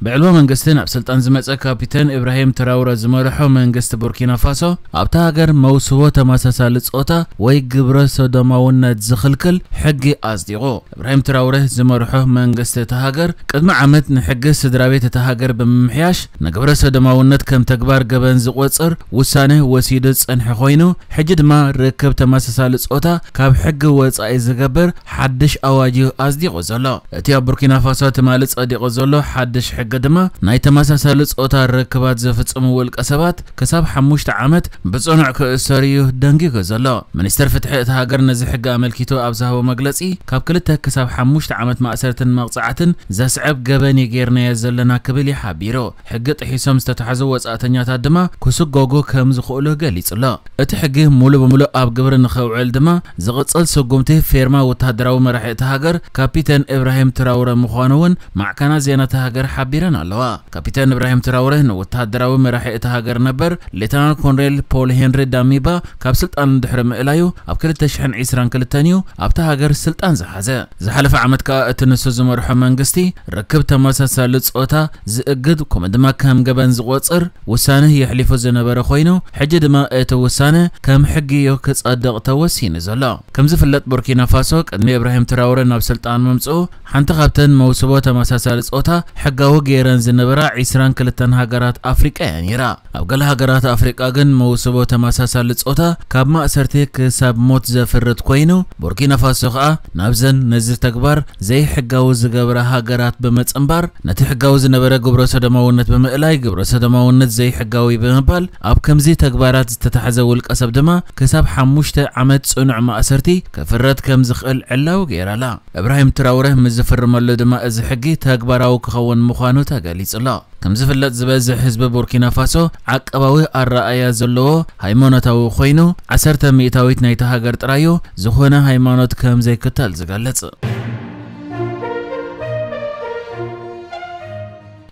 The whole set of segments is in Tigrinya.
ብዕልዋ መንግስቲ ናብ ስልጣን ዝመጸ ካፒተን ኢብራሂም ትራውረ ዝመርሖ መንግስቲ ቡርኪና ፋሶ፣ ኣብታ ሃገር መውስቦ ተመሳሳሊ ጾታ ወይ ግብረ ሰዶማውነት ዝኽልክል ሕጊ ኣጽዲቑ። ኢብራሂም ትራውረ ዝመርሖ መንግስቲ እታ ሃገር፣ ቅድሚ ዓመት ንሕጊ ስድራ ቤት እታ ሃገር ብምምሕያሽ፣ ንግብረ ሰዶማውነት ከም ተግባር ገበን ዝቖጽር ውሳነ ወሲዱ ዝጸንሐ ኮይኑ፣ ሕጂ ድማ ርክብ ተመሳሳሊ ጾታ ካብ ሕጊ ወጻኢ ዝገብር ሓድሽ ኣዋጅ እዩ ኣጽዲቑ ዘሎ። እቲ ኣብ ቡርኪና ፋሶ ትማሊ ጸዲቑ ዘሎ ሓድሽ ሕጊ ድማ፣ ናይ ተመሳሳሊ ጾታ ርክባት ዝፍጽሙ ውልቀ ሰባት ክሳብ ሓሙሽተ ዓመት ብጽኑዕ ክእሰሩ እዩ ደንጊጉ ዘሎ። ሚኒስተር ፍትሒ እታ ሃገር ነዚ ሕጊ ኣመልኪቱ ኣብ ዝሃቦ መግለጺ፣ ካብ ክልተ ክሳብ ሓሙሽተ ዓመት ማእሰርትን መቕጻዕትን ዘስዕብ ገበን እዩ ጌርናዮ ዘለና ክብል እዩ ሓቢሩ። ሕጊ ጥሒሶም ዝተታሕዙ ወጻእተኛታት ድማ ክስጎጉ ከም ዝኽእሉ ገሊጹ ኣሎ። እቲ ሕጊ ሙሉ ብሙሉ ኣብ ግብሪ ንኸውዕል ድማ ዝቕጽል ስጉምቲ ፌርማ ወተሃደራዊ መራሒ እታ ሃገር ካፒተን ኢብራሂም ትራውረ ምዃኑ እውን ማዕከናት ዜና እታ ሃገር ሓቢረን ኣለዋ። ካፒተን ኢብራሂም ትራውረ ንወተሃደራዊ መራሒ እታ ሃገር ነበር ሌተናል ኮሎኔል ፖል ሄንሪ ዳሚባ ካብ ስልጣን ድሕሪ ምእላዩ ኣብ ክልተ ሽሕን ዕስራን ክልተን እዩ ኣብታ ሃገር ስልጣን ዝሓዘ። ዝሓለፈ ዓመት ከኣ እቲ ንሱ ዝመርሖ መንግስቲ ርክብ ተመሳሳሊ ጾታ ዝእግድ፣ ከምኡ ድማ ከም ገበን ዝቖጽር ውሳነ የሕሊፉ ዝነበረ ኮይኑ፣ ሕጂ ድማ እቲ ውሳነ ከም ሕጊ እዩ ክጸድቕ ተወሲኑ ዘሎ። ከም ዝፍለጥ፣ ቡርኪና ፋሶ ቅድሚ ኢብራሂም ትራውረ ናብ ስልጣን ምምጽኡ፣ ሓንቲ ካብተን መውስቦ ተመሳሳሊ ጾታ ሕጋዊ ገይረን ዝነበራ ዕስራን ክልተን ሃገራት ኣፍሪቃ እያ ነይራ። ኣብ ገለ ሃገራት ኣፍሪቃ ግን መውስቦ ተመሳሳሊ ጾታ ካብ ማእሰርቲ ክሳብ ሞት ዘፍርድ ኮይኑ፣ ቡርኪና ፋሶ ከኣ ናብዘን ነዚ ተግባር ዘይሕጋዊ ዝገብራ ሃገራት ብምጽንባር፣ ነቲ ሕጋዊ ዝነበረ ግብረ ሰዶማውነት ብምእላይ፣ ግብረ ሰዶማውነት ዘይሕጋዊ ብምባል፣ ኣብ ከምዚ ተግባራት ዝተታሕዘ ውልቀ ሰብ ድማ ክሳብ ሓሙሽተ ዓመት ጽኑዕ ማእሰርቲ ክፍረድ ከም ዝኽእል ዕላዊ ገይራ'ላ። እብራሂም ትራውረ ምስ ዝፍርመሉ ድማ እዚ ሕጊ ተግባራዊ ክኸውን ምዃኑ ተገሊጹ'ሎ። ከም ዝፍለጥ፣ ዝበዝሕ ህዝቢ ቡርኪና ፋሶ ዓቀባዊ ኣረኣእያ ዘለዎ ሃይማኖታዊ ኮይኑ፣ ዓሰርተ ሚእታዊት ናይታ ሃገር ጥራዩ ዝኾነ ሃይማኖት ከም ዘይክተል ዝገልጽ።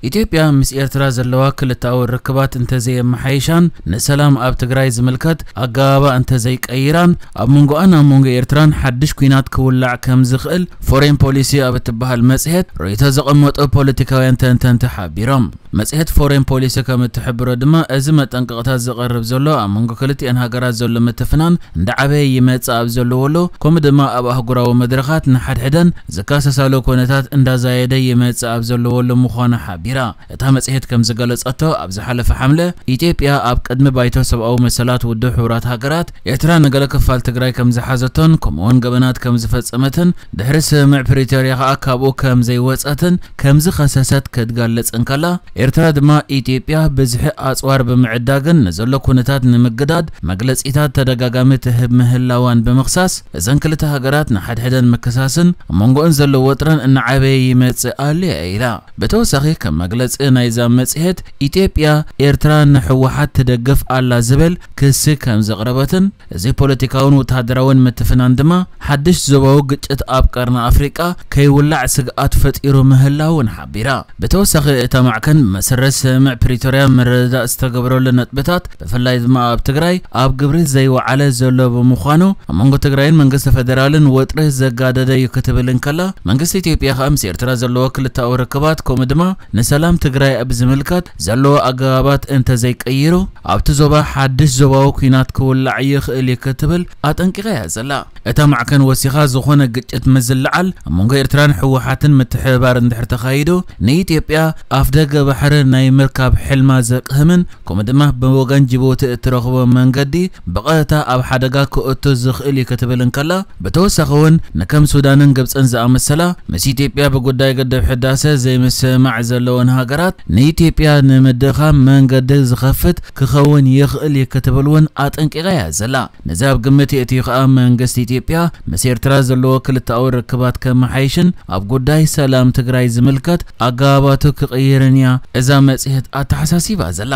ኢትዮጵያ ምስ ኤርትራ ዘለዋ ክልተኣዊ ርክባት እንተዘየመሓይሻን ንሰላም ኣብ ትግራይ ዝምልከት ኣገባባ እንተዘይቀይራን፣ ኣብ መንጎኣን ኣብ መንጎ ኤርትራን ሓድሽ ኲናት ክውላዕ ከም ዝኽእል ፎሬን ፖሊሲ ኣብ እትበሃል መጽሔት ርእይቶ ዘቐመጡ ፖለቲካውያን ተንተንቲ ሓቢሮም። መጽሔት ፎሬን ፖሊሲ ከም እትሕብሮ ድማ፣ እዚ መጠንቀቕታ ዝቐርብ ዘሎ ኣብ መንጎ ክልቲኣን ሃገራት ዘሎ ምትፍናን እንዳዓበየ ይመጽእ ኣብ ዘለዎሉ፣ ከምኡ ድማ ኣብ ኣህጉራዊ መድረኻት ንሓድሕደን ዝካሰሳሉ ኩነታት እንዳዛየደ ይመጽእ ኣብ ዘለዎሉ ምዃኑ ሓቢራ። እታ መጽሔት ከም ዝገለጸቶ፣ ኣብ ዝሓለፈ ሓምለ ኢትዮጵያ ኣብ ቅድሚ ባይቶ ሰብኣዊ መሰላት ውድብ ሕቡራት ሃገራት፣ ኤርትራ ንገለ ክፋል ትግራይ ከም ዝሓዘቶን ከምኡውን ገበናት ከም ዝፈጸመትን፣ ድሕሪ ስምምዕ ፕሪቶርያ ከኣ ካብኡ ከም ዘይወጸትን ከም ዝኸሰሰት ክትገልጽ እንከላ፣ ኤርትራ ድማ ኢትዮጵያ ብዝሒ ኣጽዋር ብምዕዳግን ንዘሎ ኩነታት ንምግዳድ መግለጺታት ተደጋጋሚ ትህብ ምህላዋን ብምኽሳስ፣ እዘን ክልተ ሃገራት ንሓድሕደን ምክሳስን ኣብ መንጎኦን ዘሎ ወጥረን እናዓበየ ይመጽእ ኣሎ ኢላ። ብተወሳኺ፣ ከም መግለጺ ናይዛ መጽሔት፣ ኢትዮጵያ ኤርትራ ንህወሓት ትደግፍ ኣላ ዝብል ክሲ ከም ዘቕረበትን፣ እዚ ፖለቲካውን ወተሃደራውን ምትፍናን ድማ ሓድሽ ዞባዊ ግጭት ኣብ ቀርኒ ኣፍሪቃ ከይውላዕ ስግኣት ፈጢሩ ምህላውን ሓቢራ። ብተወሳኺ፣ እታ ማዕከን ብመሰረት ስምምዕ ፕሪቶርያ ምርድዳእ ዝተገብረሉ ነጥብታት፣ ብፍላይ ድማ ኣብ ትግራይ ኣብ ግብሪ ዘይወዓለ ዘሎ ብምዃኑ፣ ኣብ መንጎ ትግራይን መንግስቲ ፈደራልን ወጥሪ ዘጋደደ እዩ ክትብል እንከላ፣ መንግስቲ ኢትዮጵያ ከኣ ምስ ኤርትራ ዘለዎ ክልተኣዊ ርክባት፣ ከምኡ ድማ ንሰላም ትግራይ ኣብ ዝምልከት ዘለዎ ኣገባባት እንተዘይቀይሩ፣ ኣብቲ ዞባ ሓድሽ ዞባዊ ኲናት ክውላዕ ይኽእል እዩ ክትብል ኣጠንቂቓ እያ ዘላ። እታ ማዕከን ወሲኻ፣ ዝኾነ ግጭት ምስ ዝለዓል፣ ኣብ መንጎ ኤርትራን ህወሓትን ምትሕብባር እንድሕር ተኻይዱ፣ ንኢትዮጵያ ኣፍደገ ባሕሪ ናይ ምርካብ ሕልማ ዘቕህምን፣ ከምኡ ድማ ብወገን ጅቡቲ እትረኽቦ መንገዲ ብቐጥታ ኣብ ሓደጋ ክእቱ ዝኽእል እዩ ክትብል እንከላ፣ ብተወሳኺ እውን ንከም ሱዳንን ግብጽን ዝኣመሰላ ምስ ኢትዮጵያ ብጉዳይ ግድብ ሕዳሰ ዘይምስምማዕ ዘለወን ሃገራት ንኢትዮጵያ ንምድኻም መንገዲ ዝኸፍት ክኸውን ይኽእል እዩ ክትብል እውን ኣጠንቂቓ እያ ዘላ። ነዚ ኣብ ግምት የእትዩ ከኣ መንግስቲ ኢትዮጵያ ምስ ኤርትራ ዘለዎ ክልተኣዊ ርክባት ከመሓይሽን ኣብ ጉዳይ ሰላም ትግራይ ዝምልከት ኣገባባቱ ክቕይርን እያ እዛ መጽሔት ኣተሓሳሲባ ዘላ።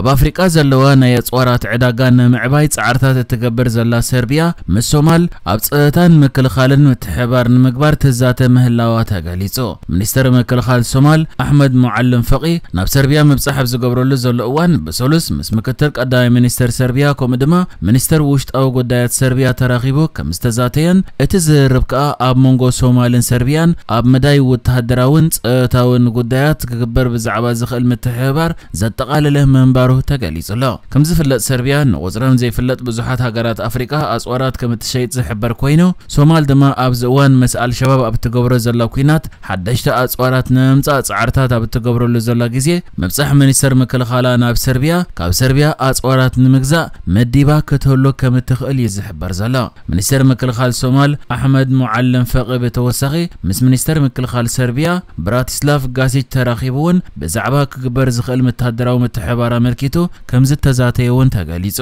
ኣብ ኣፍሪቃ ዘለዋ ናይ ኣጽዋራት ዕዳጋ ንምዕባይ ጻዕርታት እትገብር ዘላ ሰርቢያ፣ ምስ ሶማል ኣብ ጸጥታን ምክልኻልን ምትሕብባር ንምግባር ትዛተ ምህላዋ ተገሊጹ። ሚኒስተር ምክልኻል ሶማል ኣሕመድ ሙዓልም ፈቒ ናብ ሰርቢያ ምብጻሕ ኣብ ዝገብረሉ ዘሎ እዋን፣ ብሰሉስ ምስ ምክትል ቀዳማይ ሚኒስተር ሰርቢያ፣ ከምኡ ድማ ሚኒስተር ውሽጣዊ ጉዳያት ሰርቢያ ተራኺቡ ከም ዝተዛተየን፣ እቲ ዝርርብ ከኣ ኣብ መንጎ ሶማልን ሰርቢያን ኣብ መዳይ ወተሃደራውን ጸጥታውን ጉዳያት ክግበር ብዛዕባ ዝኽእል ምትሕብባር ዘጠቓለለ ምንባሩ ተገሊጹ ኣሎ። ከም ዝፍለጥ፣ ሰርቢያ ንቑጽረን ዘይፍለጥ ብዙሓት ሃገራት ኣፍሪቃ ኣጽዋራት ከም እትሸይጥ ዝሕበር ኮይኑ፣ ሶማል ድማ ኣብዚ እዋን ምስ ኣልሸባብ ኣብ እትገብሮ ዘላ ኲናት ሓደሽቲ ኣጽዋራት ንምምጻእ ጻዕርታት ኣብ እትገብረሉ ዘላ ግዜ፣ ምብጻሕ ሚኒስተር ምክልኻላ ናብ ሰርቢያ፣ ካብ ሰርቢያ ኣጽዋራት ንምግዛእ መዲባ ክትህሉ ከም እትኽእል እዩ ዝሕበር ዘሎ። ሚኒስተር ምክልኻል ሶማል ኣሕመድ ሙዓለም ፈቒ ብተወሳኺ ምስ ሚኒስተር ምክልኻል ሰርቢያ ብራቲስላቭ ጋሲች ተራኺቡ እውን ብዛዕባ ክግበር ዝኽእል ወተሃደራዊ ምትሕብባር ኣመልኪቱ ከም ዝተዛተየ እውን ተገሊጹ።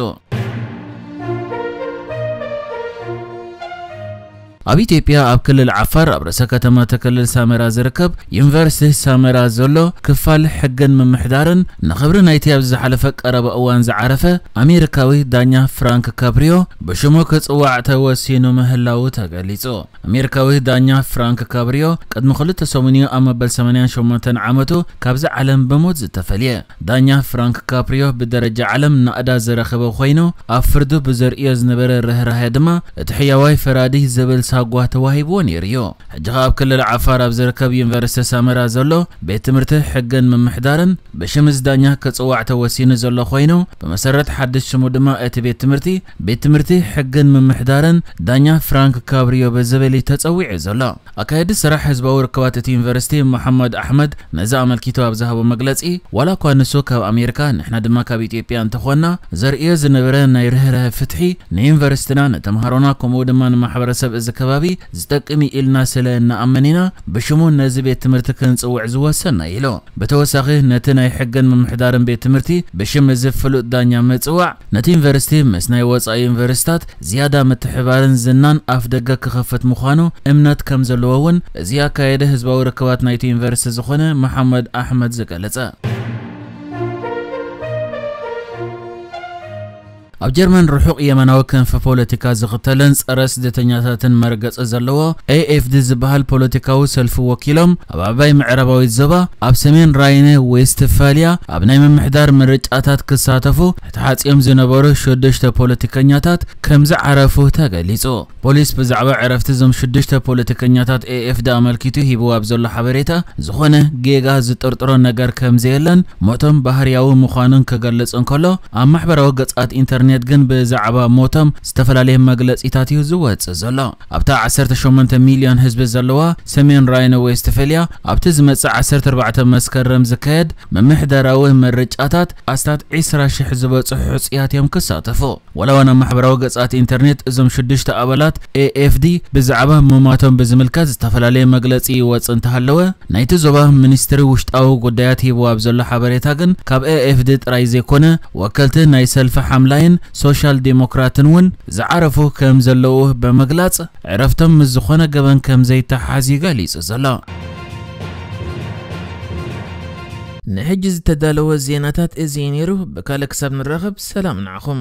ኣብ ኢትዮጵያ ኣብ ክልል ዓፋር ኣብ ርእሰ ከተማ እቲ ክልል ሳመራ ዝርከብ ዩኒቨርሲቲ ሳመራ ዘሎ ክፋል ሕግን ምምሕዳርን ንኽብሪ ናይቲ ኣብዚ ዝሓለፈ ቀረባ እዋን ዝዓረፈ ኣሜሪካዊ ዳኛ ፍራንክ ካብሪዮ ብሽሙ ክጽዋዕ ተወሲኑ ምህላዉ ተገሊጹ። ኣሜሪካዊ ዳኛ ፍራንክ ካብሪዮ ቅድሚ ክልተ ሰሙን እዩ ኣብ መበል ሰማንያን ሸሞንተን ዓመቱ ካብዚ ዓለም ብሞት ዝተፈልየ። ዳኛ ፍራንክ ካፕሪዮ ብደረጃ ዓለም ናእዳ ዝረኸበ ኮይኑ፣ ኣብ ፍርዱ ብዘርእዮ ዝነበረ ርህራሄ ድማ እቲ ሕያዋይ ፈራዲ ዝብል ሳጓ ተዋሂብዎ ነይሩ እዩ። ሕጂ ኸኣ ኣብ ክልል ዓፋር ኣብ ዝርከብ ዩኒቨርሲቲ ሳመራ ዘሎ ቤት ትምህርቲ ሕግን ምምሕዳርን ብሽም እዚ ዳኛ ክጽዋዕ ተወሲኑ ዘሎ ኮይኑ፣ ብመሰረት ሓድሽ ሽሙ ድማ እቲ ቤት ትምህርቲ ቤት ትምህርቲ ሕግን ምምሕዳርን ዳኛ ፍራንክ ካብሪዮ ብዝብል እዩ ተጸዊዑ ዘሎ። ኣካየዲ ስራሕ ህዝባዊ ርክባት እቲ ዩኒቨርሲቲ መሓመድ ኣሕመድ ነዚ ኣመልኪቱ ኣብ ዝሃቦ መግለጺ፣ ዋላ እኳ ንሱ ካብ ኣሜሪካ ንሕና ድማ ካብ ኢትዮጵያ እንተኾንና፣ ዘርእዮ ዝነበረ ናይ ርህራሄ ፍትሒ ንዩኒቨርሲቲና፣ ንተምሃሮና፣ ከምኡ ድማ ንማሕበረሰብ እዚ ከባቢ ዝጠቅም እዩ ኢልና ስለ እንኣምን ኢና ብሽሙ ነዚ ቤት ትምህርቲ ክንጽውዕ ዝወሰና ኢሉ። ብተወሳኺ ነቲ ናይ ሕግን ምምሕዳርን ቤት ትምህርቲ ብሽም እዚ ፍሉጥ ዳኛ ምጽዋዕ ነቲ ዩኒቨርሲቲ ምስ ናይ ወጻኢ ዩኒቨርሲታት ዝያዳ ምትሕባርን ዝናን ኣፍ ደገ ክኸፍት ምዃኑ እምነት ከም ዘለዎ እውን እዚ ኣካየደ ህዝባዊ ርክባት ናይቲ ዩኒቨርሲቲ ዝኾነ መሓመድ ኣሕመድ ዝገለጸ። ኣብ ጀርመን ርሑቕ የማናዊ ክንፊ ፖለቲካ ዝኽተልን ጸረ ስደተኛታትን መርገጺ ዘለዎ ኤ ኤፍ ዲ ዝበሃል ፖለቲካዊ ሰልፊ ወኪሎም ኣብ ዓባይ ምዕራባዊት ዞባ ኣብ ሰሜን ራይነ ዌስትፋልያ ኣብ ናይ ምምሕዳር ምርጫታት ክሳተፉ ተሓጺኦም ዝነበሩ ሽዱሽተ ፖለቲከኛታት ከም ዝዓረፉ ተገሊጹ። ፖሊስ ብዛዕባ ዕረፍቲ እዞም ሽዱሽተ ፖለቲከኛታት ኤ ኤፍ ዲ ኣመልኪቱ ሂብዎ ኣብ ዘሎ ሓበሬታ፣ ዝኾነ ጌጋ ዝጥርጥሮ ነገር ከም ዘየለን ሞቶም ባህርያዊ ምዃኑን ክገልጽ እንከሎ፣ ኣብ ማሕበራዊ ገጻት ኢንተርኔት ግን ብዛዕባ ሞቶም ዝተፈላለየ መግለጺታት እዩ ዝወጽእ ዘሎ። ኣብታ ዓሰርተ ሸሞንተ ሚልዮን ህዝቢ ዘለዋ ሰሜን ራይነ ዌስትፈልያ ኣብቲ ዝመጽእ ዓሰርተ ኣርባዕተ መስከረም ዝካየድ ምምሕዳራዊ ምርጫታት ኣስታት ዕስራ ሽሕ ዝበጽሑ ሕጹያት እዮም ክሳተፉ። ዋላ ዋና ማሕበራዊ ገጻት ኢንተርኔት እዞም ሽዱሽተ ኣባላት ኤ ኤፍ ዲ ብዛዕባ ምማቶም ብዝምልከት ዝተፈላለየ መግለጺ ይወጽእ እንተሃለወ፣ ናይቲ ዞባ ሚኒስትሪ ውሽጣዊ ጉዳያት ሂብዎ ኣብ ዘሎ ሓበሬታ ግን ካብ ኤ ኤፍ ዲ ጥራይ ዘይኮነ ወከልቲ ናይ ሰልፊ ሓምላይን ሶሻል ዴሞክራትን እውን ዝዓረፉ ከም ዘለዉ ብምግላጽ ዕረፍቶም ምስ ዝኾነ ገበን ከም ዘይተሓዝ እዩ ገሊጹ ዘሎ። ንሕጂ ዝተዳለወ ዜናታት እዚ እዩ ነይሩ። ብካልእ ክሳብ ንራኸብ ሰላም ንዓኹም።